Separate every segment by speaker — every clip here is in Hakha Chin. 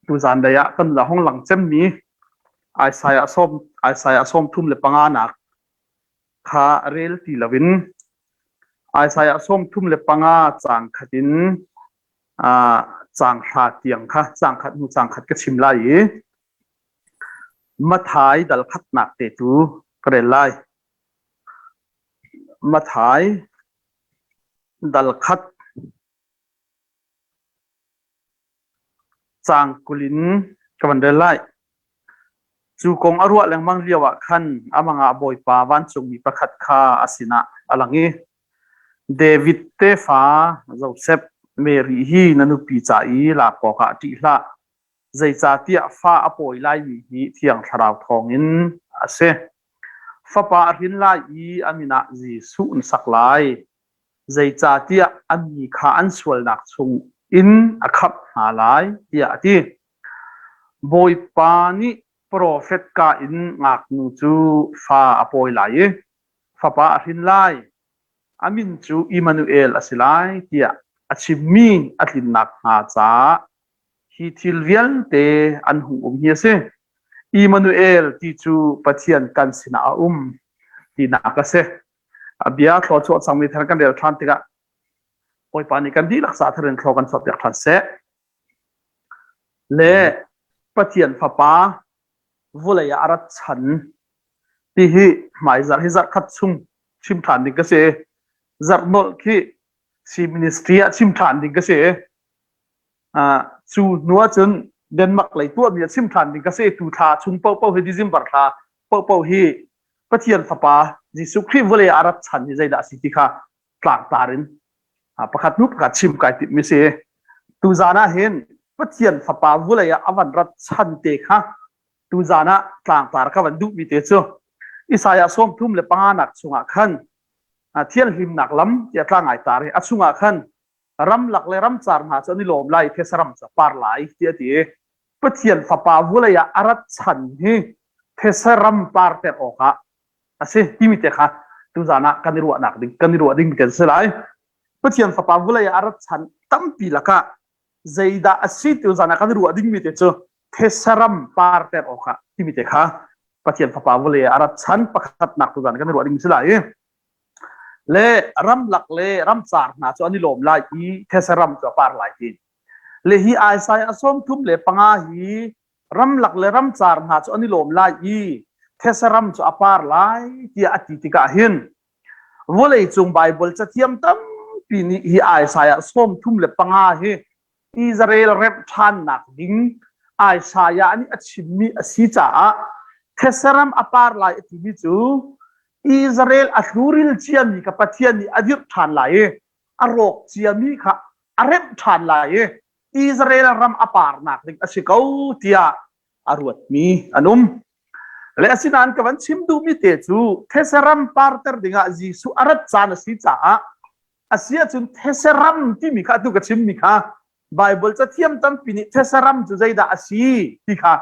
Speaker 1: Tuzan lei ah kan la hong lang cemmi Isaiah sawm Isaiah 35 nak kha rel ti loin Isaiah 35 caang khat in caang hra tiang kha caang khat hnu caang khat ka chim lai i Mathai dal khatnak te tu ka rel lai. Mathai dal khat Caang 20 in ka van rel lai. Cu kong a ruah lengmang lioah khan amah ah Bawipa vancungmi pakhat kha a sinah a lang i, David tefa Josef, Mary hi na nupi ca i lak awkah ṭih hlah, zeicahtiah fa a pawi laimi hi Thiang Thlarau thawngin a si. Fapa a hrin lai i a min ah Jesuh na sak lai. Zeicahtiah a mi kha an sualnak chung in a khamh hna lai, tiah a ti. Bawipa nih profet ka in ngaknu cu fa a pawi lai i fapa a hrin lai. A min cu Immanuel a si lai, tiah a chimmi a tlin nakhnga caah hi thil vialte an hung um hi a si. Immanuel ti cu Pathian kan sinah a um tinak a si. A bia thluachuah cangmi thar kan rel ṭhan tikah Bawipa nih kan dihlak ca thar in thlaw kan chuahpiak ṭhan seh. Le Pathian Fapa vulei ah a rat chan ti hi hmaizarh hi zarh khat chung chim ṭhan ding ka si. Zarh nolh khi si ministry ah chim ṭhan ding ka si. Cu hnu ahcun Denmark lei tuahmi ah chim ṭhan ding ka si. Tu thla chung paohpaoh hi December thla paohpaoh hi Pathian Fapa Jesuh Khrih vawlei ah a rat chan hi zeidah a si ti kha tlangtar in pakhat hnu pakhat chim kai timhmi si. Tuzan ah hin Pathian Fapa vawlei ah a van rat chan te kha tuzan ah tlangtar ka van duhmi te cu Isaiah 35 nak chungah khan thianhlimnak lam tiah tlangai tar i a chungah khan ramlak le ramcar hna cu an i lawm lai thesaram cu a par lai tiah a ti. Pathian Fapa vulei ah a rat chan hi these ram parter awkah a si timi te kha tuzan ah kan i ruahnak ding kan i ruah ding kan si lai. Pathian Fapa vulei ah a rat chan tampi lakah zeidah a si tuzan ah kan i ruah dingmi te cu these ram parter awkah timi te kha Pathian Fapa vulei ah a rat chan pakhatnak tuzan kan i ruah ding si lai. Le ramlak le ramcar hna cu an i lawm lai i these ram cu a par lai ti. Le hi Isaiah 35 hi ramlak le ramcar hna cu an i lawm lai i these ram cu a par lai tiah a ti tikah hin vawleicung Baibal cathiam tampi nih hi Isaiah 35 hi Israel remh ṭhannak ding Isaiah nih a chimmi a si caah these ram a par lai a timi cu Israel a hluril ciami kha Pathian nih a dirh ṭhan lai i a rawk ciami kha a remh ṭhan lai i Israel ram a parnak ding a si ko tiah a ruatmi an um. Le asinain ka van chim duhmi te cu these ram parter dingah Jesuh a rat caan a si caah a si ahcun these ram timi kha atu ka chimmi kha Bible cathiam tampi nih these ram cu zeidah a si ti kha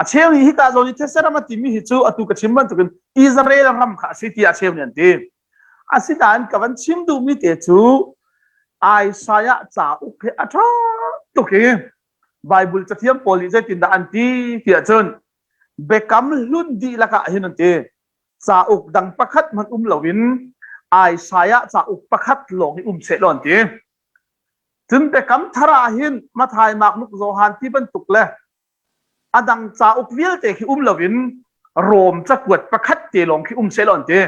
Speaker 1: a cheu nih hika zawn i these ram a timi hi cu atu ka chim bantukin Israel ram kha a si tiah a cheu nih an ti. Asinain ka van chim duhmi te cu Isaiah cauk hi a ṭha tuk i Bible cathiam pawl nih zeitindah an ti tiah cun Biakam Hlun dihlak ah hin an ti. Cauk dang pakhat hmanh um loin Isaiah cauk pakhat lawng hi um seh law an ti. Cun Biakam Thar ah hin Matthai, Mark, Luke, Johan ti bantuk le a dang cauk vialte khi um loin Rom cakuat pakhat te lawng khi um seh law an ti.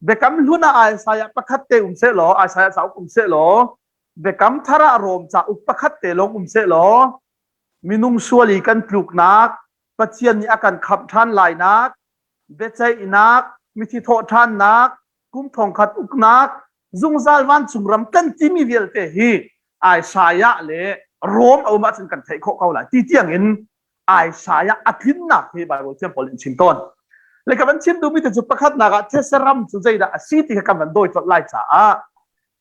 Speaker 1: Biakam Hlun ah Isaiah pakhat te um sehlaw, Isaiah cauk um sehlaw, Biakam Thar ah Rom cauk pakhat te lawng um sehlaw, minung sual i kan tluknak, Pathian nih a kan khamh ṭhan lainak, biaceihnak, mithi thawh ṭhannak, kum thongkhat uknak, zungzal vancung ram kan timi vialte hi Isaiah le Rom a um ahcun kan theih khawh ko lai ti tiang in Isaiah a tlinnak hi Bible thiam pawl in chim tawn. Le ka van chim duhmi te cu pakhatnak ah thesaram cu zeidah a si ti kha kan van dawi colh lai caah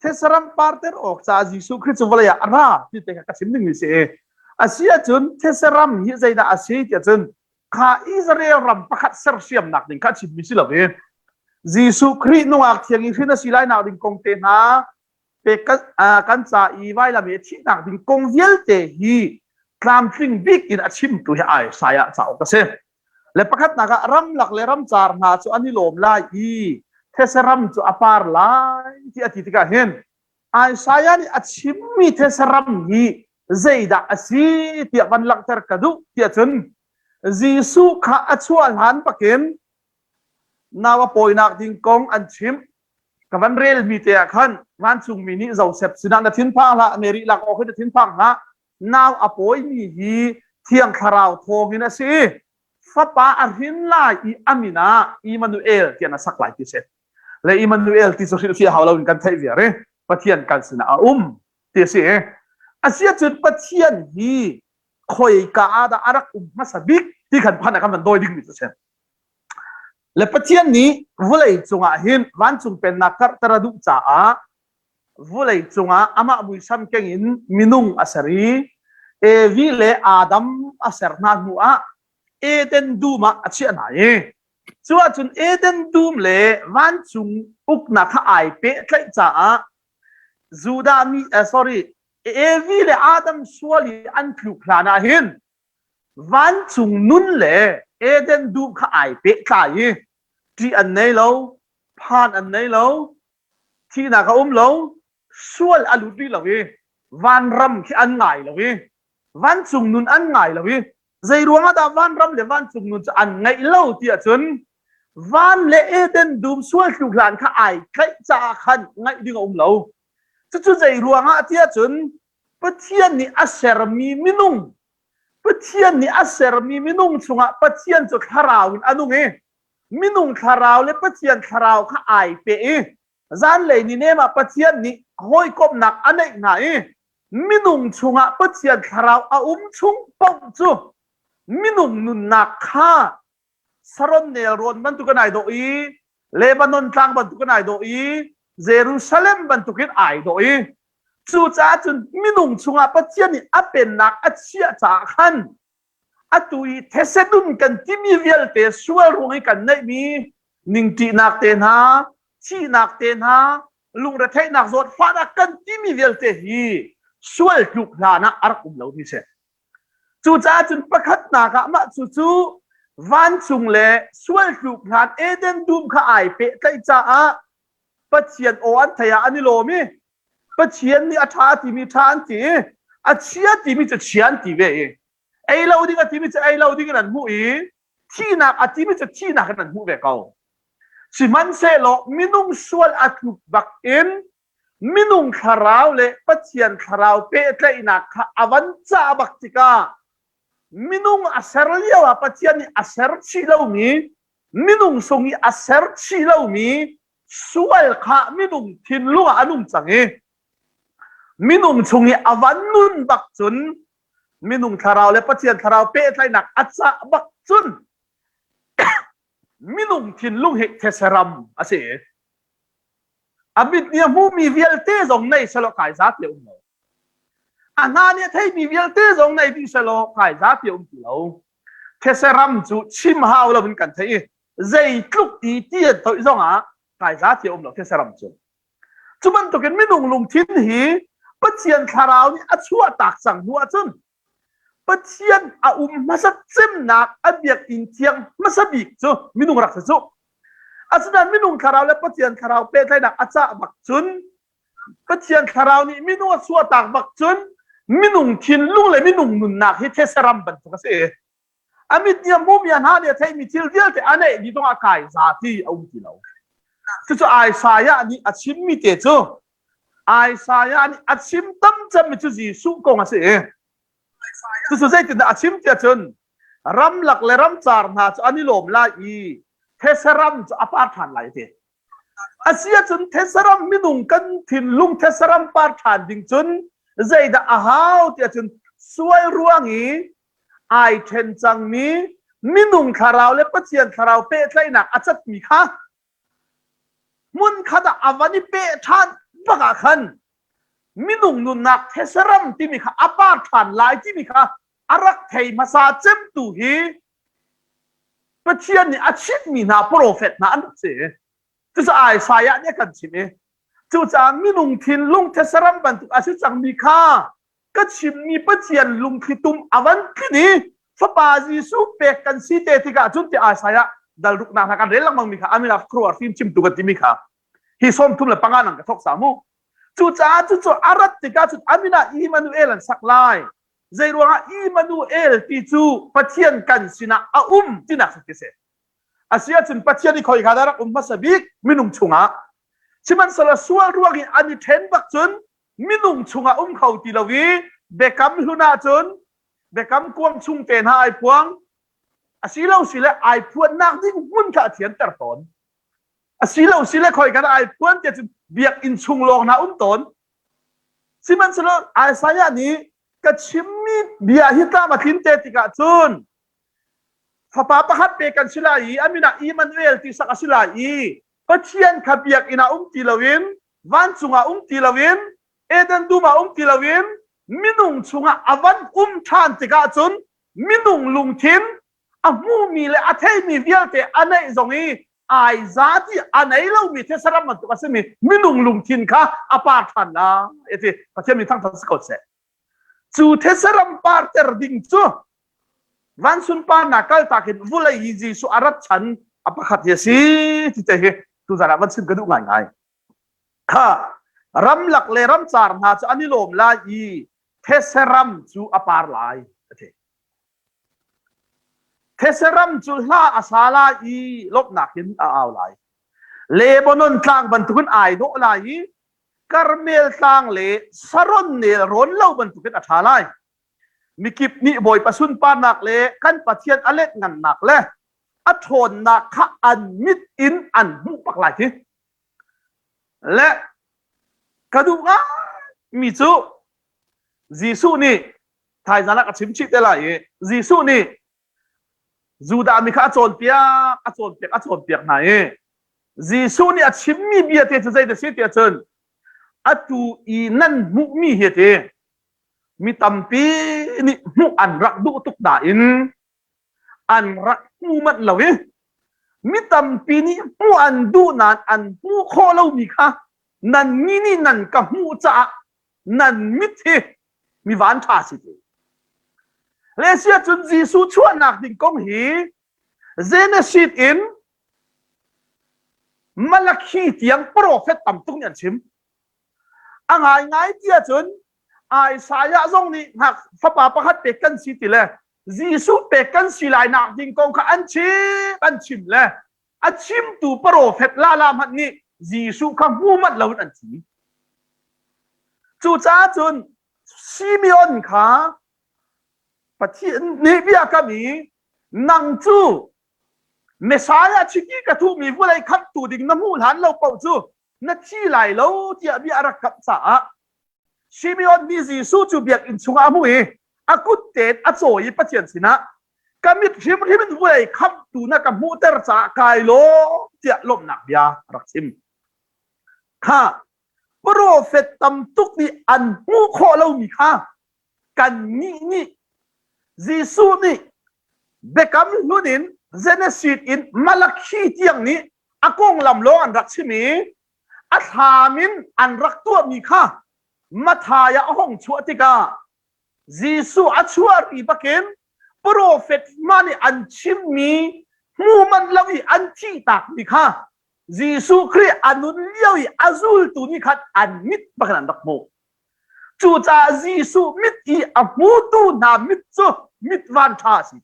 Speaker 1: thesaram parter awk caah Jesuh Khrih cu vawlei ah a ra ti te kha ka chim dingmi si. A si ahcun thesaram hi zeidah a si ti ahcun kha Israel ram pakhat sersiamnak ding kha a chimmi si lo i Jesuh Khrih nungak thiang i hrin a si lai nak ding kong te hna pek kan ca i vailam i thihnak ding kong vialte hi tlamtling bik in a chimtu hi Isaiah cauk a si. Le pakhatnak ah ramlak le ramcar hna cu an i lawm lai i these ram cu a par lai ti a ti tikah hin Isaiah nih a chimmi these ram hi zeidah a si tiah van langhter ka duh tiah cun Jesuh kha a chuah hlan bakin nau a pawinak ding kong an chimh. Ka van relmi te ah khan vancungmi nih Joseph sinah na thinphang hlah, Mary lak awk hi na thinphang hlah. Nau a pawimi hi Thiang Thlarau thawngin a si. Fapa a hrin lai i a min ah Immanuel tiah na sak lai ti si. Le Immanuel ti cu hrilhfiah hau loin kan theih viar i Pathian kan sinah a um ti a si. Asiahcun Pathian hi khoika ah dah a rak um hmasa bik ti khan phan ah kan van dawi dingmi cu a si. Le Pathian nih vawlei cungah hin vancung pennak karhter a duh caah vawlei cungah amah muisam keng in minung a ser i Evi le Adam a ser hna hnu ah Eden dum ah a chiah hna i cu ahcun Eden dum le vancung uknak kha ai pehtlaih caah Judah mi sorry Evi le Adam sual i an tluk hlan ah hin Vancung nun le Eden dum kha ai pehtlai i ṭih an nei lo, phan an nei lo, thihnak a um lo, sual a lut rih lo i vanram khi an ngai lo i vancung nun an ngai lo i zei ruangah dah vanram le vancung nun cu an ngaih lo ti ahcun van le Eden dum sual tluk hlan kha ai tlaih caah khan ngaih ding a um lo. Cucu zei ruangah ti ahcun Pathian nih a sermi minung Pathian nih a sermi minung chungah Pathian cu thlarau in a nung i minung thlarau le Pathian thlarau kha ai pe i zanlei ni nem ah Pathian nih hawikomhnak a neih hna i minung chungah Pathian thlarau a um chung paoh cu minung nunnak kha Saron nelrawn bantuk in ai dawh i Lebanon tlang bantuk in ai dawh i Jerusalem bantukin ai dawh i Cucaah cun minung chungah Pathian nih a pennak a chiah caah khan atu i these dum kan timi vialte sual ruang i kan neihmi ningṭihnak te hna, thihnak te hna, lungretheihnak zawtfahnak kan timi vialte hi sual tluk hlan ah a rak um lomi si. Cucaah cun pakhatnak ah mah cu cu vancung le sual tluk hlan Eden dum kha ai pehtlaih caah Pathian aw an theih ah an i lawm i Pathian nih a ṭha timi ṭha an ti i a chia timi cu chia an ti ve i ei lo ding a timi cu ei lo ding in an hmuh i thihnak a timi cu thihnak in an hmuh ve ko. Sihmanhsehlaw minung sual a tluk bak in minung thlarau le Pathian thlarau pehtlaihnak kha a van cah bak tikah minung a ser lio ah Pathian nih a ser chih lomi minung sung i a ser chih lomi sual kha minung thinlung ah a nung cang i minung chung i a van nun bak cun minung thlarau le Pathian thlarau pehtlaihnak a cah bak cun minung thinlung hi theseram a si. A mit nih a hmumi vialte zong nei selaw kai za ti um lo. A hna nih a theimi vialte zong nei dih selaw kai za ti um ti lo. These ram cu chim hau lo in kan theih i zeitluk ti ti an toih zong ah kai za ti um lo these ram cu. Cu bantukin minung lungthin hi Pathian thlarau nih a chuahtak cang hnu ahcun Pathian a um hmasat cemnak a biakinn thiang hmasa bik cu minung rak si cu. Asinain minung thlarau le Pathian thlarau pehtlaihnak a cah bak cun Pathian thlarau nih minung a chuahtak bak cun minung thinlung le minung nunnak hi thesaram bantuk a si. A mit nih a hmumi a hna nih a theihmi thil vialte a neih dih zongah kai za ti a um ti lo. Cucu Isaiah nih a chimmi te cu Isaiah nih a chim tam cemmi cu Jesuh kong a si i cucu zeitindah a chim tiah cun ramlak le ramcar hna cu an i lawm lai i thesaram cu a par ṭhan lai a ti. Asiahcun thesaram minung kan thinlung thesaram par ṭhan ding cun zeidah a hau tiah cun sual ruang i ai ṭhen cangmi minung thlarau le Pathian thlarau pehtlaihnak a catmi kha hmunkhat ah a van i peh ṭhan bak ah khan minung nunnak thesaram timi kha a par ṭhan lai timi kha a rak thei hmasa cemtu hi Pathian nih a chimhmi hna profet hna an rak si. Cucaah Isaiah nih a kan chimh i cucaah minung thinlung thesaram bantuk a si cangmi kha. ka chimmi Pathian lungthli tum a van tlin i Fapa Jesuh pek kan si te tikah cun ti Isaiah dal ruknak hna kan rel lengmang mi kha Amina khuaruahhar fim chimtu kan timi kha hi 35 nang ka thok sa mu. Cucaah cucu a rat tikah cun Amina Immanuel an sak lai. Zei ruangah Immanuel ti cu Pathian kan sinah a um tinak si si. Asi ahcun Pathian i khoi kha dah rak um hmasa bik minung chungah. Sihmanhsehlaw sual ruang i an i ṭhen bak cun minung chungah um kho ti lo i biakam hlun ahcun biakam kuang chung te hna ai phuang asilo sile ai phuannak ding hmun kha a thianter tawn. Asilo sile khoi kan ai phuan tiah cun biakinn chung lawng hna um tawn. Sihmanhsehlaw Isaiah nih ka chimmi bia hi tlam a tlin te tikah cun fapa pakhat pe kan si lai i a min ah Immanuel ti sak a si lai i Pathian kha biakinn ah um ti loin vancung ah um ti loin Eden dum ah um ti loin minung chungah a van um ṭhan tikah cun minung lungthin a hmumi le a theimi vialte a neih zong i ai za ti a nei lomi thesaram bantuk a simi minung lungthin kha a par ṭhan lai ti Pathian min thangṭhat si ko seh. Cu thesaram parter ding cu van sunparnak kaltak in vulei hi Jesuh a rat chan a pakhat hi a si ti te hi tuzan ah van chim ka duh ngaingai. Kha ramlak le ramcar hna cu an i lawm lai i thesaram cu a par lai a ti. These ram cu hla a sa lai i lawmhnak in a au lai. Lebanon tlang bantukin ai dawh lai i Karmel tlang le Saron nelrawn lo bantukin a ṭha lai. Mikip nih Bawipa sunparnak le kan Pathian a let ngannak le a ṭhawnnak kha an mit in an hmuh bak lai hi. Le ka duh ngaimi cu Jesuh nih thaizan ah ka chim chih te lai i Jesuh nih Judah mi kha a cawnpiak a cawnpiak a cawnpiak hna i Jesuh nih a chimmi bia te cu zei dah si tiah cun atu i nan hmuhmi hi ti mi tampi nih hmuh an rak duh tuk nain an rak hmu manh lo i mi tampi nih hmuh an duh nain an hmuh khawh lomi kha nan mi nih nan ka hmuh caah nan mit hi mi van ṭha si ti. Le sia cun Jesuh chuahnak ding kong hi Genesis in Malakhi tiang profet tam tuk nih an chim. A ngaingai ti ahcun Isaiah zong nih hngak fapa pakhat pek kan si ti le Jesuh pek kan si lai nak ding kong kha an chim an chim le a chimtu profet lala hmanh nih Jesuh kha hmu manh loin an thi. Cucaah cun Simeon kha Pathian nih bia kam i nang cu Messiah chiti ka thuhmi vawlei khamhtu ding na hmuh hlan lo paoh cu na thi lai lo tiah bia a rak kamh caah Simeon nih Jesuh cu biakinn chungah a hmuh i a kut tein a cawi i Pathian sinah ka mit hrimhrim in vawlei khamhtu na ka hmuhter caah kai lawm tiah lawmhnak bia a rak chim. Kha profet tam tuk nih an hmuh khawh lomi kha kannih nih Jesuh nih Biakam Hlun in Genesis in Malakhi tiang nih a konglam lawng an rak chim i a thlam in an rak tuahmi kha Matthai ah a hung chuah tikah Jesuh a chuah ri bakin profet hna nih an chimmi hmu manh lo i an thihtakmi kha Jesuh Khrih a nun lio i a zultu nih khan an mit bakin an rak hmuh. Cucaah Jesuh mit i a hmutu hna mit cu mit van ṭha a si.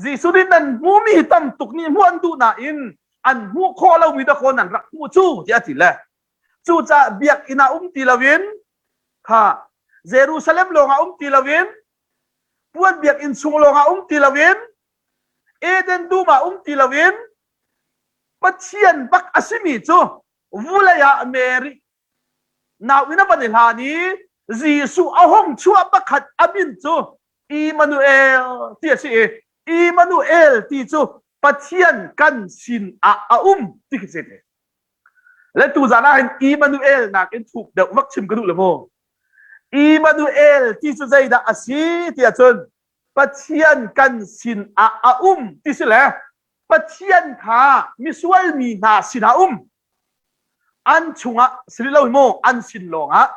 Speaker 1: Jesuh nih nan hmumi tam tuk nih hmuh an duh nain an hmuh khawh lomi dakaw nan rak hmuh cu tiah a ti le cucaah biakinn ah um ti loin kha Jerusalem lawngah um ti loin puan biakinn chung lawngah um ti loin Eden dum ah um ti loin Pathian bak a simi cu vulei ah Mary nau in a van i hlan i Jesuh a hung chuah pakhat a min cu Immanuel ti a si i Immanuel ti cu Pathian kan sin ah a um ti khi si. Le tuzan ah hin Immanuel nakin thuk deuh vak chim ka duh le mu. Immanuel ti cu zeidah a si ti ahcun Pathian kan sin ah a um ti si le Pathian kha misual mi hna sinah um an chungah si lo mu an sin lawngah.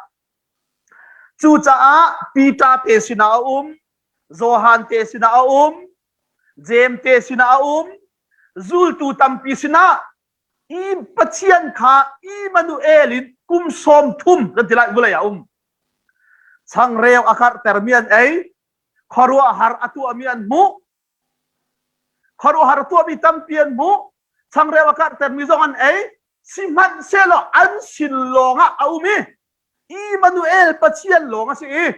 Speaker 1: Cucaah Peter te sinah a um, Johan te sinah a um, Jeim te sinah a um, zultu tampi sinah i Pathian kha Immanuel in kum 30 kan ti lai vulei ah um. Changreu a karhtermi an ei, khuaruahhar a tuahmi an hmuh, khuaruahhar a tuahmi tampi an hmuh, changreu a karhtermi zong an ei, sihmanhsehlaw an sin lawngah a um i Immanuel Pathian lawng a si i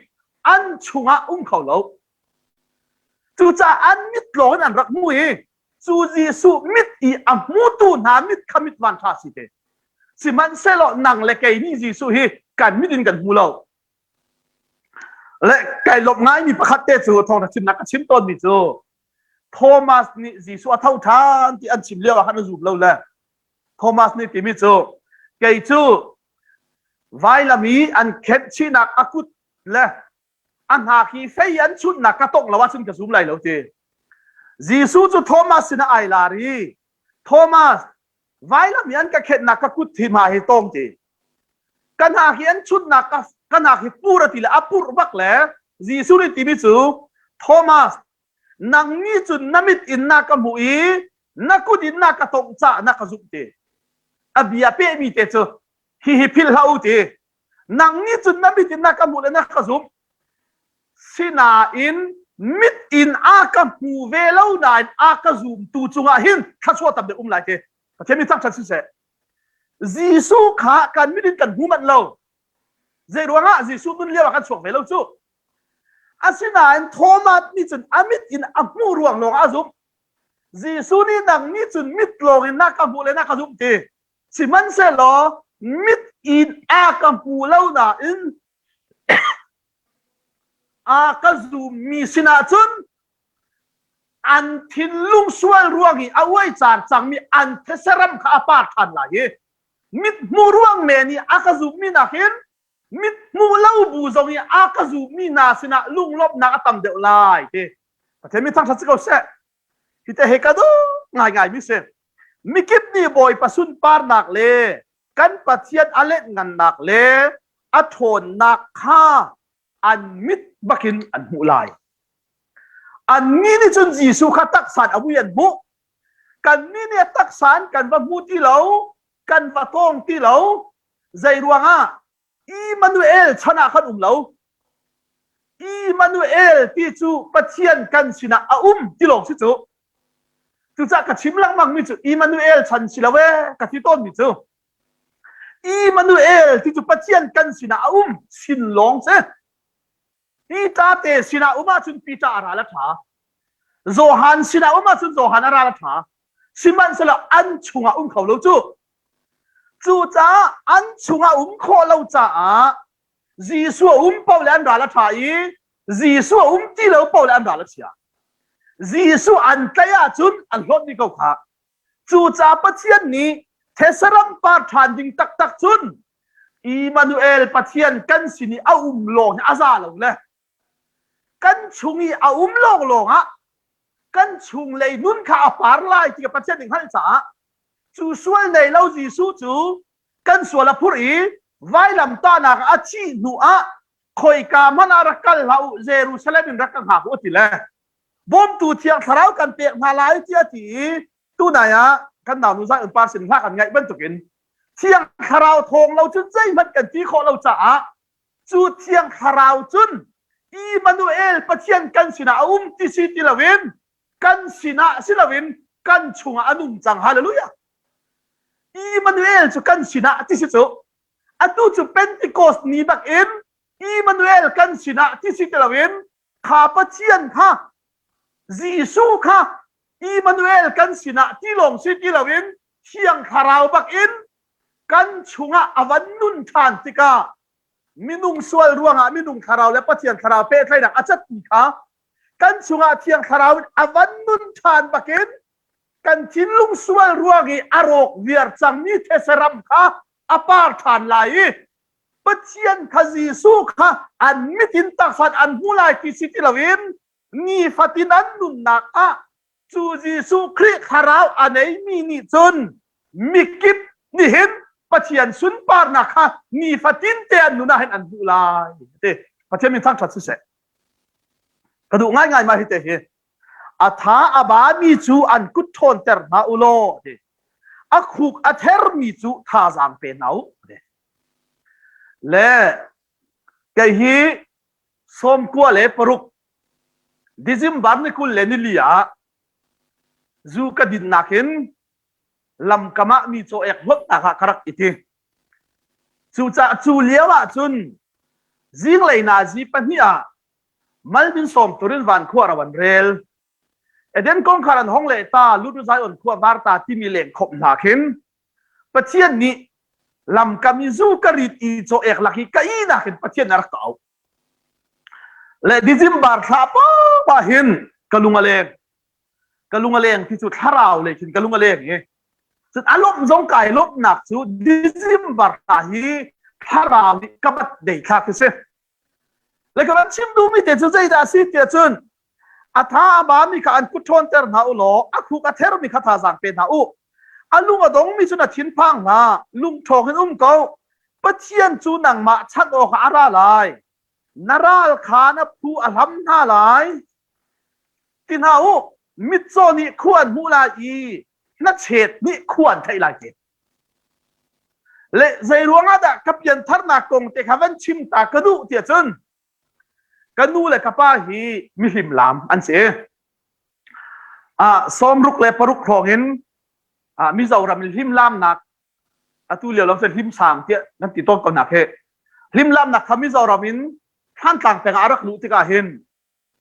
Speaker 1: an chungah um kho lo. Cucaah an mit lawng in an rak hmu i cu Jesuh mit i a hmutu hna mit kha mit van ṭha si te. Sihmanhsehlaw nang le kei nih Jesuh hi kan mit in kan hmu lo. Le kai lawmh ngaimi pakhat te cu thawngṭha chimnak ka chim tawnmi cu Thomas nih Jesuh a tho ṭhan ti an chim lio ah khan a zum lo le Thomas nih timi cu kei cu vailam i an khenh chihnak a kut le a hnak hi fei an chunhnak ka tongh lo ahcun ka zum lai lo ti. Jesuh cu Thomas sinah ai lar i Thomas vailam i an ka khenhnak ka kut hi hma hi tawng ti. Ka hnak hi an chunhnak ka ka hnak hi pur a ti le a purh bak le Jesuh nih timi cu Thomas nang nih cun na mit in na ka hmuh i na kut in na ka tongh cah na ka zumh ti. A bia pehmi te cu hihi philh hlah u ti. Nang nih cun na mit in na ka hmuh le na ka zumh. Sinain mit in a ka hmu ve lo nain a ka zumtu cungah hin thluachuah tam deuh um lai ti. Pathian min thangṭhat siseh. Jesuh kha kan mit in kan hmu manh lo. Zei ruangah Jesuh nun lio ah kan chuak ve lo cu. Asinain Thomas nih cun a mit in a hmuh ruang lawng ah a zumh. Jesuh nih nang nih cun mit lawng in na ka hmuh le na ka zumh ti. Sihmanhsehlaw mit in a ka hmu lo nain a ka zummi sinah cun an thinlung sual ruang i a uaicar cangmi an thesaram kha a par ṭhan lai i mit hmuh ruang men i a ka zummi nakin mit hmuh lo bu zong i a ka zummi hna sinah lunglawmhnak a tam deuh lai ti Pathian mi thangṭhat si ko seh. Hi te he ka duh ngaingai mi si. Mikip nih Bawipa sunparnak le kan Pathian a letngannak le a ṭhawnnak kha an mit bakin an hmuh lai. Annih nih cun Jesuh kha taksa in a vui an hmuh. Kannih nih a taksa in kan va hmu ti lo, kan va tawng ti lo. Zei ruangah? Immanuel chan ah khan um lo. Immanuel ti cu Pathian kan sinah a um ti lawng si cu. Cucaah ka chim lengmang mi cu Immanuel chan si lo ee ka ti tawn mi cu. Immanuel ti cu Pathian kan sinah a um sin lawng si. Peter te sinah um ahcun Peter a ral a ṭha. Johan sinah um ahcun Johan a ral a ṭha. Sihmanhsehlaw an chungah um kho lo cu. Cucaah an chungah um khawh lo caah Jesuh a um paoh le an ral a ṭha i Jesuh a um ti lo paoh le an ral a chia. Jesuh an tlaih ahcun an hlawt dih ko khah. Cucaah Pathian nih Thesaram par ṭhan ding taktak cun Immanuel Pathian kan sin i a um lawng hi a za lo le kan chung i a um lawnglawng ah kan chunglei nun kha a par lai ti Pathian nih hngalh caah cu sual nei lo Jesuh cu kan sual a phurh i vailamtahnak a thih hnu ah khoika hmanh ah rak kal hlah u Jerusalem in rak ka hngak u ti le bawmtu thiang thlarau kan pek hna lai tiah ti i tunai ah kan nau nu Zion par sin hla kan ngaih bantukin thiang thlarau thawng lo cun zeihmanh kan ti khawh lo caah cu thiang thlarau cun Immanuel Pathian kan sinah a um ti si ti loin kan sinah si loin kan chungah a nung cang hallelujah Immanuel cu kan sinah ti si cu atu cu Pentecost ni bak in Immanuel kan sinah ti si ti loin kha Pathian kha Jesuh kha Immanuel kan sinah ti lawng si ti loin Thiang Thlarau bak in kan chungah a van nun ṭhan tikah minung sual ruangah minung thlarau le Pathian thlarau pehtlaihnak a catmi kha kan chungah Thiang Thlarau in a van nun ṭhan bakin kan thinlung sual ruang i a rawk viar cangmi thesaram kha a par ṭhan lai i Pathian kha Jesuh kha an mit in taksan an hmu lai ti si ti loin nifatin an nunnak ah cu Jesuh Khrih thlarau a neimi nih cun mikip nih hin. Pathian sunparnak kha nifatin te an nun ah hin an hmuh lai ti. Pathian min thangṭhat siseh. Ka duh ngaingai mah hi te hi. A tha a bami cu an kut ṭhawnter hna u law ti. A khuk a thermi cu thazaang pe hna u ti. Le kei hi 96 December ni 24 ah zu ka dinnak in lamkam ah mi caw ek hlawtnak ah ka rak i ti. Cucaah cu lio ah cun zinglei nazi pahnih ah malmin sawm turin van khua ro an rel. Eden kongkhar an hong le ta Lutu Zion khua varta timi leng khop hna khin Pathian nih lamkam i zu ka rit i caw ek lak i ka inak in Pathian a rak ka auh. Le December thla pa hin ka lung a leng. Ka lung a leng ti cu thlarau lei khin ka lung a leng i cun a lawmh zong kai lawmhnak cu December thla hi thlarau nih ka bat dei thla khi si. Le ka van chim duhmi te cu zeidah a si tiah cun a tha a bami kha an kut ṭhawnter hna u law a khuk a thermi kha thazaang pe hna u. A lung a dongmi cu na thinphang hlah, lungṭhawng in um ko. Pathian cu nangmah chanh awkah a ra lai. Na ral kha na phu a hlam hna lai. Ti hna u, mitcaw nih khua an hmuh lai i hnachet nih khua an theih lai ti. Le zei ruangah dah ka piantharnak kong te kha van chim ta ka duh tiah cun ka nu le ka pa hi mihlim lam an si. Ah 66 hrawng in ah Mizoram in hlimlamnak atu lio lam hlimsang tiah kan ti tawn ko nak he hlimlamnak kha Mizoram in Thantlang peng ah a rak luh tikah hin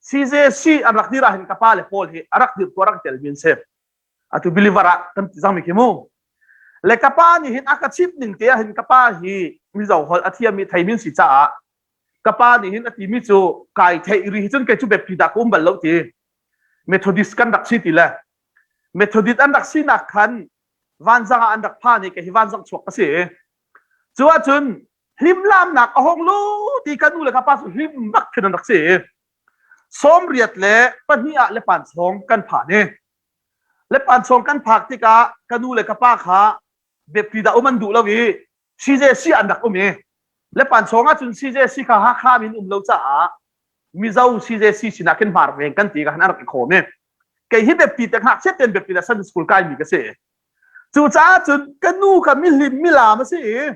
Speaker 1: CJC an rak dir ah hin ka pa le Paul hi a rak dir tu a rak tel mi an si. Atu believer ah kan ti cangmi khi mu. Le ka pa nih hin a ka chimh ning te ah hin ka pa hi Mizo holh a thiam i theimi an si caah ka pa nih hin a timi cu kai theih ri hi cun kei cu biapi dah ka um bal lo ti. Methodist kan rak si ti le Methodist an rak sinak khan vanzang ah an rak phan i kei hi vanzang chuak ka si. Cu ahcun hlimlamnak a hong lu ti ka nu le ka pa cu hlim bak khin an rak si. 82 ah Lepanchawng kan phan i Lepanchawng kan phak tikah ka nu le ka pa kha biapi dah um an duh lo i CJC an rak um i Lepanchawng ahcun CJC kha Hakha min um lo caah Mizo CJC sinah khin hmar veng kan ti ka han an rak i khawm i kei hi biapi te ngakchia ten biapi da Sunday school kai mi ka si. Cucaah cun ka nu kha mihlim milam a si i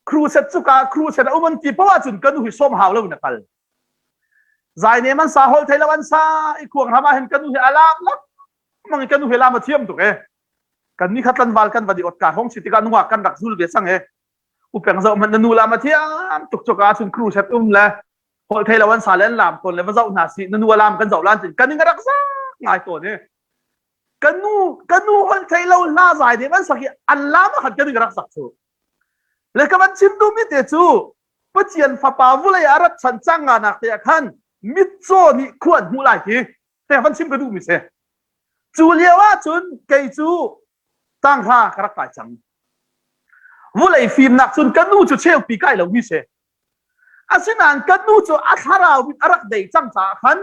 Speaker 1: crusade cuka crusade a um an ti poah ahcun ka nu hi sawm hau lo in a kal. Zai nem an sa hol thei lo an sa i khuang hram ah hin ka nu hi a lam lam mang i ka nu hi lam a thiam tuk e. Kan ni kha tlanval kan va di ot ka hong si tikah nungak kan rak zul ve sang e. Upeng zoh hmanh na nu lam a thiam tuk cuka ahcun crusade um le hol thei lo an sa le an lam tawn le va zoh hna si na nu a lam kan zoh lan cun kan ing a rak zak ngai tawn e. Ka nu ka nu holh thei lo hla zai ding an sak i an lam ah khan kan ing rak sak cu. Le ka van chim duhmi te cu Pathian fapa vulei a rat chan cang nga nak te ah khan mitcaw nih khua an hmuh lai hi te van chim ka duhmi si. Cu lio ah cun kei cu tanghra ka rak kai cang. Vulei fimnak cun ka nu cu cheupi kai lomi si. Asinain ka nu cu a thlarau mit a rak dei cang caah khan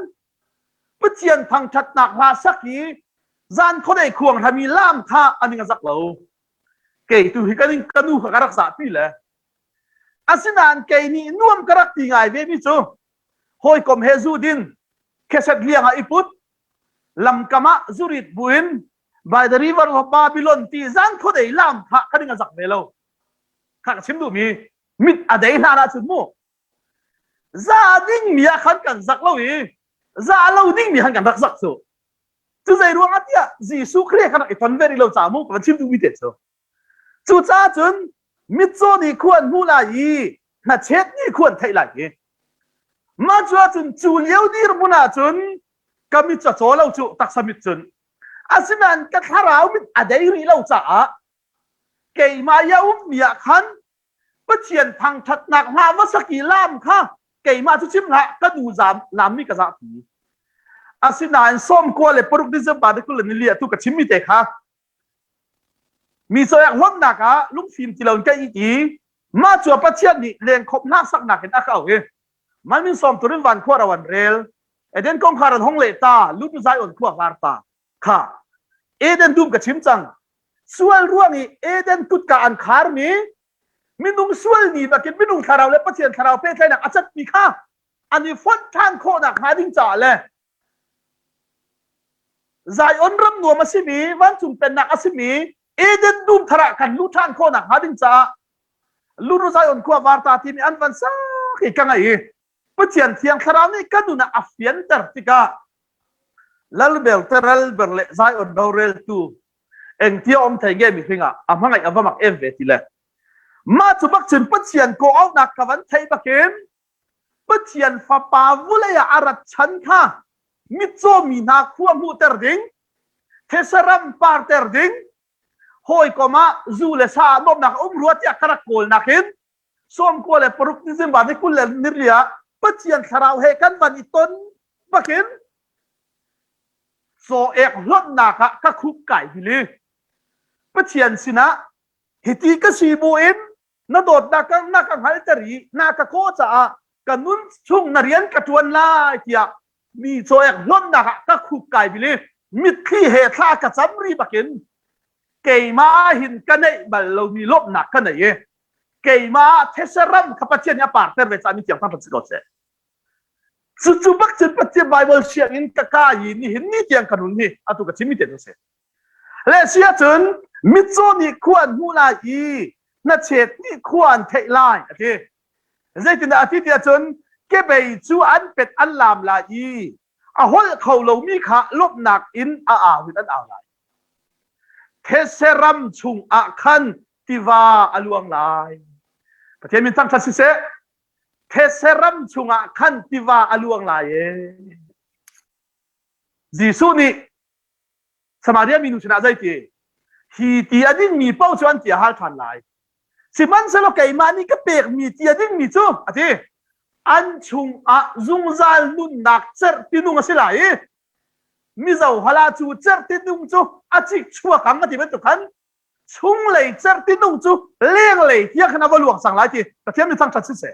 Speaker 1: Pathian thangṭhatnak hla sak i zan khuadei khuang hlami lam kha an ing a zak lo. Kei tu hi ka nu kha ka rak zahpi le. Asinain kei nih nuam ka rak ti ngai ve mi cu hawikom he zu din, kheset liang ah i put, lamkam ah zurit buin by the river of Babylon ti zan khuadei lam kha ka ning a zak ve lo. Kha ka chim duhmi mit a dei hlan ahcun mu za dingmi ah khan kan zak lo i za lo dingmi khan kan rak zak cu. Cu zei ruang ah tiah Jesuh Khrih kan rak i ton ve rih lo ca mu ka van chim duhmi te cu. Cucaah cun mitcaw nih khua an hmuh lai i hnachet nih khua an theih lai i mah cu ahcun cu lio dirhmun ahcun ka mit cu a caw lo cu taksa mit cun asinain ka thlarau mit a dei rih lo caah keimah i a ummi ah khan Pathian thangṭhatnak hla va sak i lam kha keimah cu chim hlah ka nu zam lammi ka zahpi. Asinain 96 December ni 24 atu ka chimmi te kha mi coek hlonnak ah lungfim ti loin ka it i mah cu Pathian nih lengkhop hna saknak in a ka auh i malmin sawm turin van khua ro an rel Eden kongkhar an hong leh ta lutu Zion khua var ta kha Eden dum ka chim cang. Sual ruang i Eden kutka an kharmi minung sual ni bakin minung thlarau le Pathian thlarau pehtlaihnak a catmi kha an i fonh ṭhan khawhnak hnga ding caah le Zion ram nuam a simi vancung pennak a simi Eden dum thar ah kan luh ṭhan khawhnak hnga ding caah Luru Zion khua varta timi an van sak i ka ngaih i Pathian thiang thlarau nih ka nun ah a fianter tikah Lalber te ralber le Zion roreltu engtia om thei nge mihring ah a hmangaih a va mak em ve ti le mah cu bak cun Pathian ko auhnak ka van theih bakin Pathian fapa vulei ah a rat chan kha mitcaw mi hna khua hmuhter ding thesaram parter ding hawikom ah zu le sa ah nuamhnak a um rua tiah ka rak kawl nakin 96 December ni 24 ah Pathian thlarau he kan van i ton bakin caw ek hlonhnak ah ka khuk kai hili Pathian sinah hiti ka si bu in na dawtnak ka na ka hngalter i na ka kaw caah ka nun chung na rian ka ṭuan lai tiah mi caw ek hlonhnak ah ka khuk kai bili mitthli he thla ka cam ri bakin keimah hin ka neih bal lomi lawmhnak ka nei i keimah thesaram kha Pathian nih a parter ve caah mi tiang thangṭhat si ko seh. Cucu bak cun Pathian Bible sianginn ka ka i nihin ni tiang ka nun hi atu ka chimmi te cu si. Le si ahcun mitcaw nih khua an hmuh lai i hnachet nih khua an theih lai a ti. Zeitindah a ti ti ahcun kebei cu an pet an laam lai i a holh kho lomi kha lawmhnak in a au in an au lai. Thetse ram chungah khan tiva a luang lai. Pathian min thangṭhat siseh. Thetse ram chungah khan tiva a luang lai e. Jesuh nih Samaria minu sinah zei ti? Hi ti a dingmi paoh cu an ti a hal ṭhan lai. Sihmanhsehlaw keimah nih ka pekmi ti a dingmi cu a ti an chungah zungzal nunnak cerh tinung a si lai i Mizo hala cu cerhtinung cu a cik chuak ang a ti bantuk khan chunglei cerhtinung cu lenglei tiang khan a va luang cang lai ti Pathian mi thangṭhat siseh.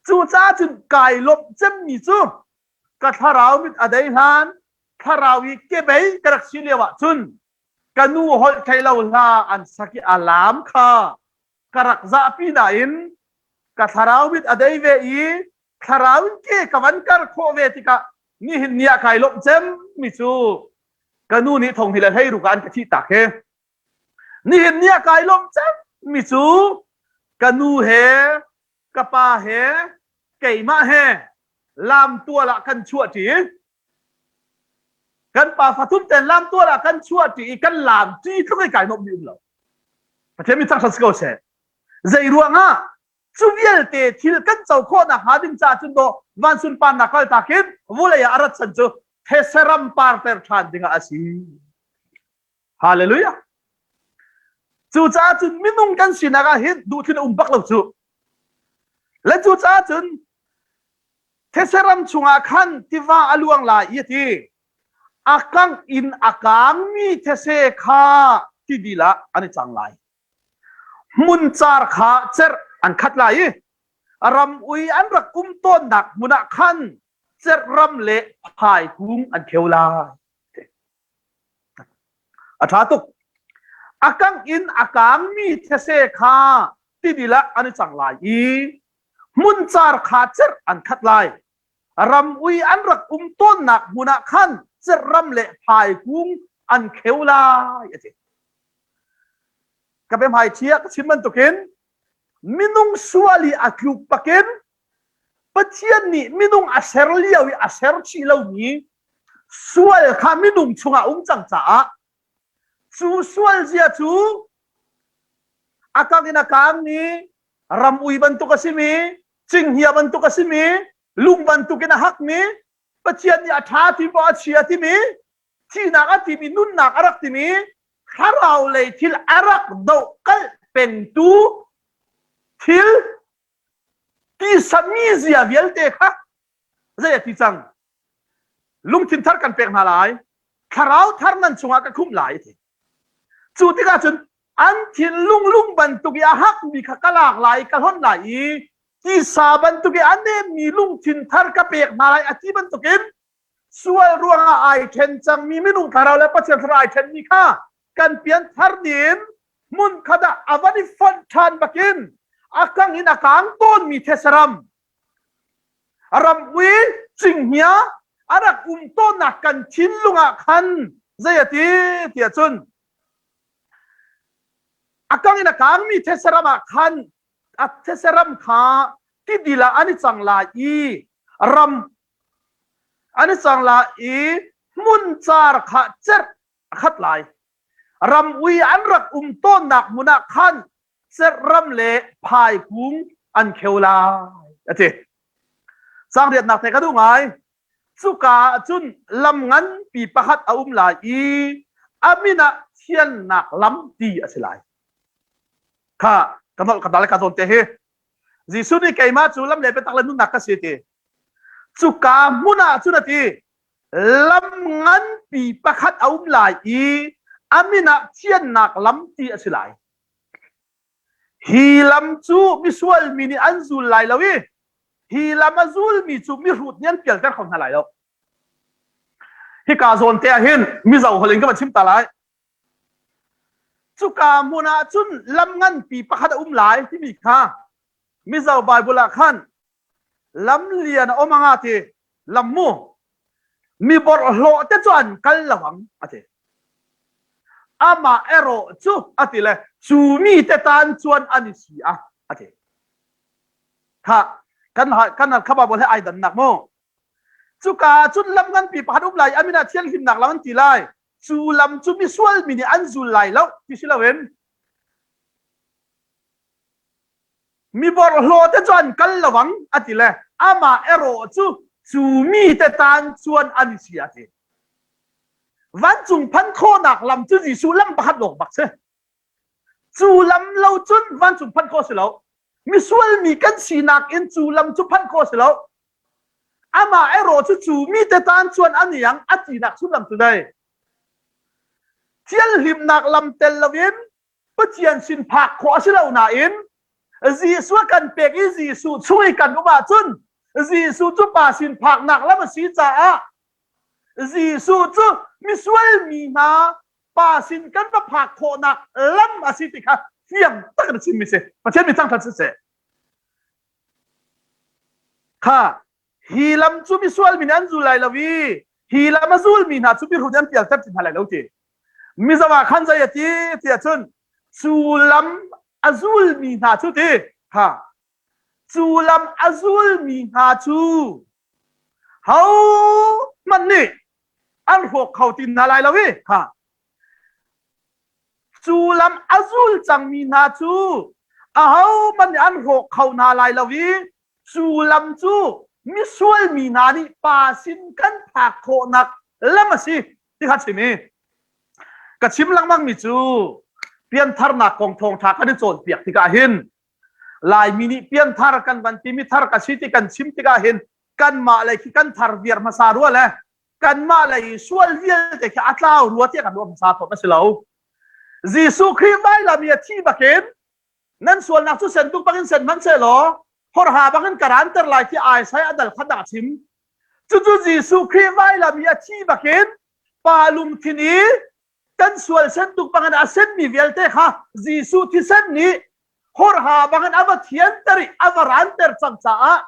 Speaker 1: Cucaah cun kai lawmh cemmi cu ka thlarau mit a dei hlan thlarau i kebei ka rak si lio ah cun ka nu holh thei lo hla an sak i a lam kha ka rak zahpi nain ka thlarau mit a dei ve i thlarau in ke ka van kar khawh ve tikah nihin ni ah kai lawmh cem mi cu ka nu nih thong hi le hlei ruk ah an ka thih tak he nihin ni ah kai lawmh cem mi cu ka nu he ka pa he keimah he lam tual ah kan chuah ṭi kan pa fathum ten lam tual ah kan chuah ṭi i kan lam ṭi tluk i kai nuamh mi um lo Pathian mi thangṭhat si ko seh zei ruangah Cu vialte thil kan co khawhnak hnga ding caah cun dawh van sunparnak kaltak in vulei ah a rat chan cu thesaram parter ṭhan dingah a si. Hallelujah. Cucaah cun minung kan sinak ah hin duhtlin a um bak lo cu. Le cucaah cun thesaram chungah khan tiva a luang lai i a ti. A kangh in a kangmi these kha tidil ah an i cang lai. Hmuncar kha cerh an khat lai i ram ui an rak um tawnnak hmun ah khan cerh ram le phaikung an kheu lai. A ṭha tuk. A kangh in a kangmi these kha tidil ah an i cang lai i hmuncar kha cerh an khat lai. Ram ui an rak um tawnnak hmun ah khan cerh ram le phaikung an kheu lai a ti. Ka biahmaiṭhi ah ka chim bantukin minung sual i a tluk bakin Pathian nih minung a ser lio i a ser chih lomi sual kha minung chungah um cang caah cu sual zia cu a kang in a kangmi ram ui bantuk a simi cinghngia bantuk a simi lung bantukin a hakmi Pathian nih a ṭha ti maw a chia timi thihnak a timi nunnak a rak timi thlarau lei thil a rak dohkalh pengtu thil tisa mizia vialte kha zei a ti cang lungthin thar kan pek hna lai thlarau thar nan chungah ka khumh lai ti cu tikah cun an thinlung lung bantuk i a hakmi kha ka lak lai ka hlonh lai i tisa bantuk i a nemmi lungthin thar ka pek hna lai a ti bantukin sual ruangah ai ṭhen cangmi minung thlarau le Pathian thlarau ai ṭhenmi kha. Kan pianthar nin hmun khat ah a van i fonh ṭhan bakin a kang in a kang tawnmi thesaram ram ui cinghngia a rak um tawnnak kan thinlung ah khan zei a ti tiah cun a kang in a kangmi thesaram ah khan a thesaram kha tidil ah an i cang lai i ram an i cang lai i hmun car kha cerh a khat lai. Ram ui an rak um tawnnak hmun ah khan cerh le phaikung an kheu lai a ti. Sangriatnak te ka duh ngai. Cuka ah cun lam nganpi pakhat a um lai i a min ah thiannak lam ti a si lai. Kha ka nolh ka dal ka zawn te hi. Jesuh nih keimah cu lam le biatak le nunnak ka si ti. Cuka hmun ah cun a ti. Lam nganpi pakhat a um lai i a min ah thiannak lam ti a si lai. Hi lam cu misual mi nih an zul lai lo i hi lam a zulmi cu mihrut nih an pialter kho hna lai lo. Hika zawn te ah hin Mizo holh in ka van chim ta lai. Cuka hmun ah cun lam nganpi pakhat a um lai timi kha Mizo Bible ah khan lam lian a um anga ti lam mu mi borhlawh te cu an kal lo ang a ti amah erawh cu a ti le cu mi te tan chuan an i si a a ti kha kan kan kha Bible he ai dannak mu cuka cun lam nganpi pakhat um lai amina thianghlimnak lam an ti lai cu lam cu misual mi nih an zul lai lo ti si loin Mi borhlaw te cu an kal lo ang a ti le amah erawh cu cu mi te tan chuan an si a ti. Vancung phan khawhnak lam cu Jesuh lam pakhat lawng bak si. Cu lam lo cun vancung phan khawh si lo. Misual mi kan sinak in cu lam cu phanh khawh si lo. Amah erawh cu cu mi te tan chuan an iang a tinak sullam cu dei. Thianhlimnak lam tel loin Pathian sin phak khawh a si lo nain Jesuh kan pek i Jesuh chung i kan um ahcun Jesuh cu Pa sin phaknak lam a si caah Jesuh cu misual mi hna Pa sin kan va phak khawhnak lam a si ti kha fiang tak in a chimmi si. Pathian mi thangṭhat siseh. Kha hi lam cu misual mi nih an zul lai lo i hi lam a zulmi hna cu mihrut an pialter ti hna lai lo ti. Mizo ah khan zei a ti tiah cun cu lam a zulmi hna cu ti ha cu lam a zulmi hna cu ho hmanh nih an hrawk kho ti hna lai lo i ha cu lam a zul cangmi hna cu aho hmanh nih an hrawk kho hna lai lo i Cu lam cu misual mi hna nih pa sin kan phak khawhnak lam a si ti kha chim i ka chim lengmang mi cu piantharnak kong thawngṭha kan i cawnpiak tikah hin Laimi nih pianthar kan van timi thar ka si ti kan chim tikah hin kanmah lei khi kan thar viar hmasa rua le kanmah lei sual vialte khi a tlau rua tiah kan ruah hmasa tawn a si lo. Jesuh Khrih vailam i a thi bakin Nan sualnak cu sen tuk bangin sen hmanhsehlaw horha bangin ka ranter lai ti Isaiah a dal khat ah a chim. Cucu Jesuh Khrih vailam i a thi bakin pa lungthin i kan sual sen tuk bangin a senmi vialte kha Jesuh thisen nih horha bangin a va thianter i a va ranter cang caah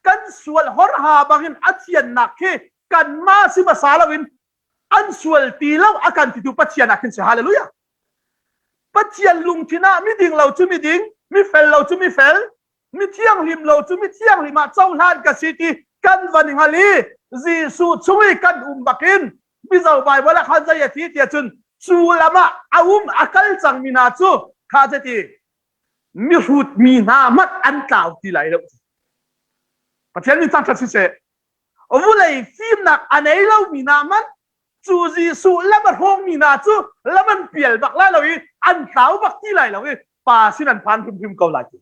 Speaker 1: kan sual horha bangin a thiannak khi kanmah si hmasa loin an sual ti lo a kan titu Pathian ah khin si hallelujah Pathian lungthin ah miding lo cu miding mifel lo cu mifel mi thianghlim lo cu mi thianghlim ah cohlan ka si ti kan van hngal i Jesuh chung i kan um bakin Mizo Bible ah khan zei a ti tiah cun cu lam ah a um a kal cangmi hna cu kha ti mihrut mi hna hmanh an tlau ti lai lo Pathian min thangṭhat siseh Vulei fimnak a nei lomi hna hmanh cu Jesuh lam a hrawngmi hna cu lam an pial bak lai lo i an tlau bak ti lai lo i pa sin an phan hrimhrim ko lai ti.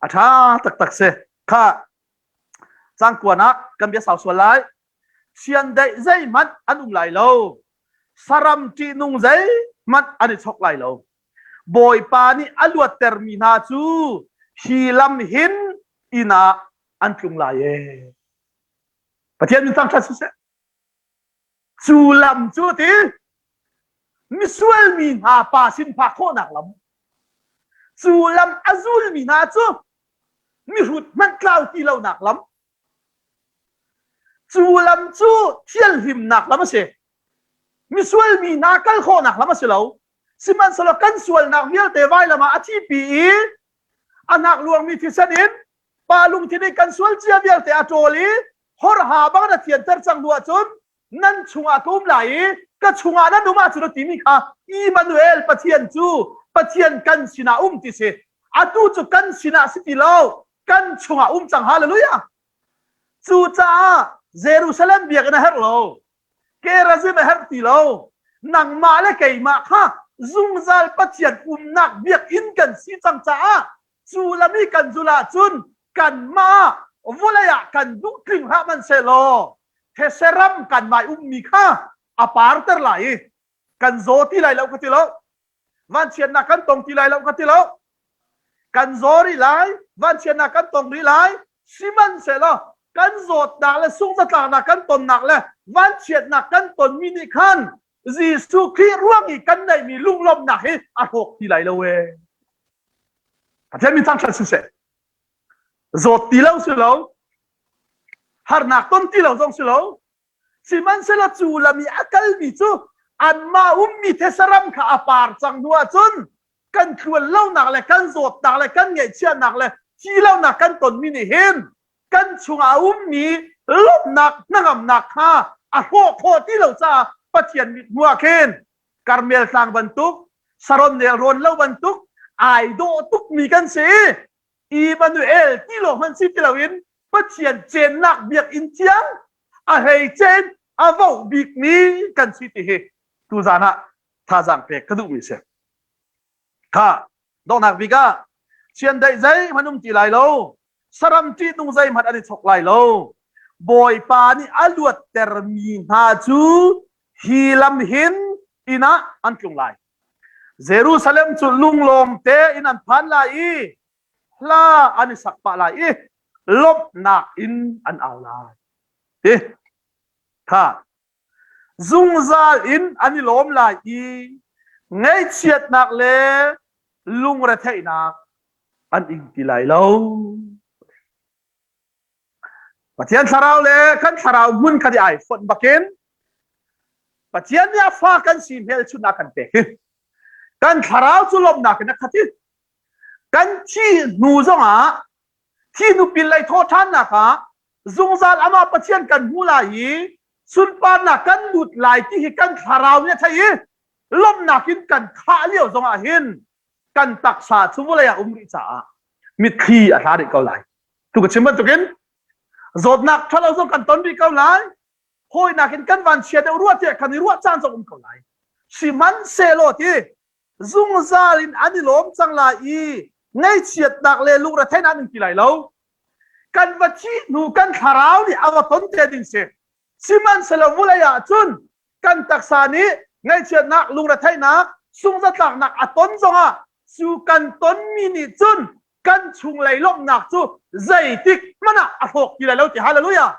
Speaker 1: A ṭha taktak si. Kha cang kuan ah kan bia sau sual lai. Chiandeih zeihmanh an um lai lo. Saram ṭihnung zeihmanh an i chok lai lo. Bawipa nih a luattermi hna cu hi lam hin inn ah an tlung lai ee. Pathian min thangṭhat siseh. Cu lam cu ti. Misual mi hna pa sin phak khawhnak lam. Cu lam a zulmi hna cu mihrut hmanh tlau ti lonak lam. Cu lam cu thianhlimnak lam a si. Misual mi hna kal khawhnak lam a si lo. Sihmanhsehlaw kan sualnak vialte vailam ah a thipi i a hnak luangmi thisen in pa lungthin i kan sual cia vialte a ṭawl i horha bang na thianter cang hnu ahcun nan chungah ka um lai i ka chungah nan um ahcun a timi kha Immanuel Pathian cu Pathian kan sinah um ti si. Atu cu kan sinah si ti lo, kan chungah um cang. Hallelujah! Cucaah Jerusalem biakinn a herh lo. Gerazim a herh ti lo. Nangmah le keimah kha zungzal Pathian umnak biakinn kan si cang caah cu lam i kan zul ahcun kanmah vawlei ah kan duh tling hlah hmanhsehlaw these ram kanmah i ummi kha a parter lai i kan zaw ti lai lo ka ti lo vanchiatnak kan tong ti lai lo ka ti lo kan zaw rih lai vanchiatnak kan tong rih lai sihmanhsehlaw kan zawtnak le sungzatlaknak kan tonnak le vanchiatnak kan tonmi nih khan Jesuh Khrih ruang i kan neihmi lunglawmhnak hi a hrawk ti lai lo ee. Pathian min thangṭhat siseh. Zawt ti lo si lo, harnak ton ti lo zong si lo, sihmanhsehlaw cu lam i a kalmi cu anmah ummi thesaram kha a par cang hnu ahcun kan tluan lonak le kan zawtnak le kan ngaihchiatnak le thi lonak kan tonmi nih hin kan chungah a ummi lawmhnak hnangamnak kha a hrawh khawh ti lo caah Pathian mit hmuh ah khin Karmel tlang bantuk Saron nelrawn lo bantuk ai dawh tukmi kan si. Immanuel ti lawng hmanh si ti loin Pathian cennak biakinn thiang a hleice in a voh bikmi kan si ti hi tuzan ah thazaang pek ka duhmi si. Kha donghnak bik ah chiandeih zeihmanh um ti lai lo saram ṭihnung zeihmanh an i chok lai lo Bawipa nih a luattermi hna cu hi lam hin inn ah an tlung lai. Jerusalem cu lunglawm tein an phan lai i hla an i sak pah lai i lawmhnak in an au lai. Ti kha zungzal in an i lawm lai i ngaihchiatnak le lungretheihnak an ing ti lai lo. Pathian thlarau le kan thlarau hmun khat i ai fonh bakin Pathian nih a fa kan si hmelchunhnak kan pek hi kan thlarau cu lawmhnak in a khat i kan thi hnu zongah thi hnu pin lei thawh ṭhannak ah zungzal amah Pathian kan hmu lai i sunparnak kan lut lai ti hi kan thlarau nih a thei i lawmhnak in kan khah lio zongah hin kan taksa cu vawlei ah um rih caah mitthli a tla rih ko lai. Tu ka chim bantukin zawtnak ṭhalo zong kan ton rih ko lai. Hawinak in kan van chia deuh ruah tiah kan i ruah caan zong um ko lai. Sihmanhsehlaw ti zungzal in an i lawm cang lai i ngaihchiatnak le lungretheihnak an in ti lai lo. Kan va thih hnu kan thlarau nih a va ton te ding si. Sihmanhsehlaw vulei ah cun kan taksa nih ngaihchiatnak, lungretheihnak, sungzatlaknak a ton zongah cu kan tonmi nih cun kan chunglei lawmhnak cu zeitik hmanh ah a hrawk ti lai lo ti hallelujah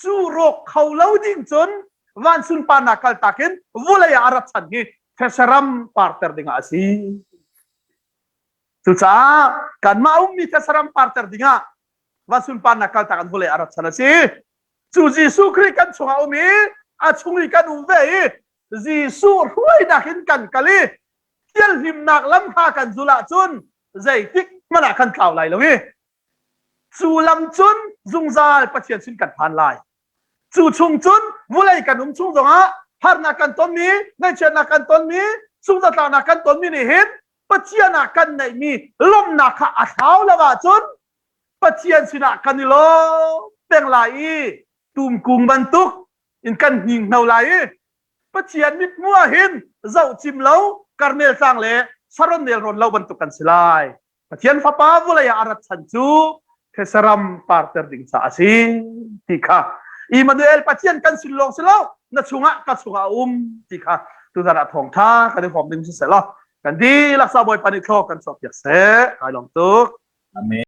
Speaker 1: cu rawk kho lo ding cun van sunparnak kaltak in vulei ah a rat chan hi thesaram parter dingah a si cucaah kanmah ummi thesaram parter dingah van sunparnak kaltak in vulei a rat chan a si cu Jesuh Khrih kan chungah um i a chung i kan um ve i Jesuh hruainak in kan kal i thianhlimnak lam kha kan zul ahcun zeitik hmanh ah kan tlau lai lo i cu lam cun zungzal Pathian sin kan phan lai. Cu chung cun vulei kan um chung zongah harnak kan tonmi, ngaihchiatnak kan tonmi, sungzatlaknak kan tonmi nih hin Pathian ah kan neihmi lawmhnak kha a thlau lo ahcun Pathian sinah kan i lawm peng lai i tumkung bantuk in kan hninghno lai i Pathian mithmuh ah hin zoh cim lo Karmel tlang le Saron nelrawn lo bantuk kan si lai. Pathian Fapa vawlei ah a rat chan cu thesaram parter ding ca a si ti kha Immanuel Pathian kan sin lawng si lo na chungah ka chungah a um ti kha tuzan ah thawngtha kan i hrawm ding si seh law kan dihlak sa Bawipa nih thlaw kan chuah piak seh kai lawm tuk
Speaker 2: Amen.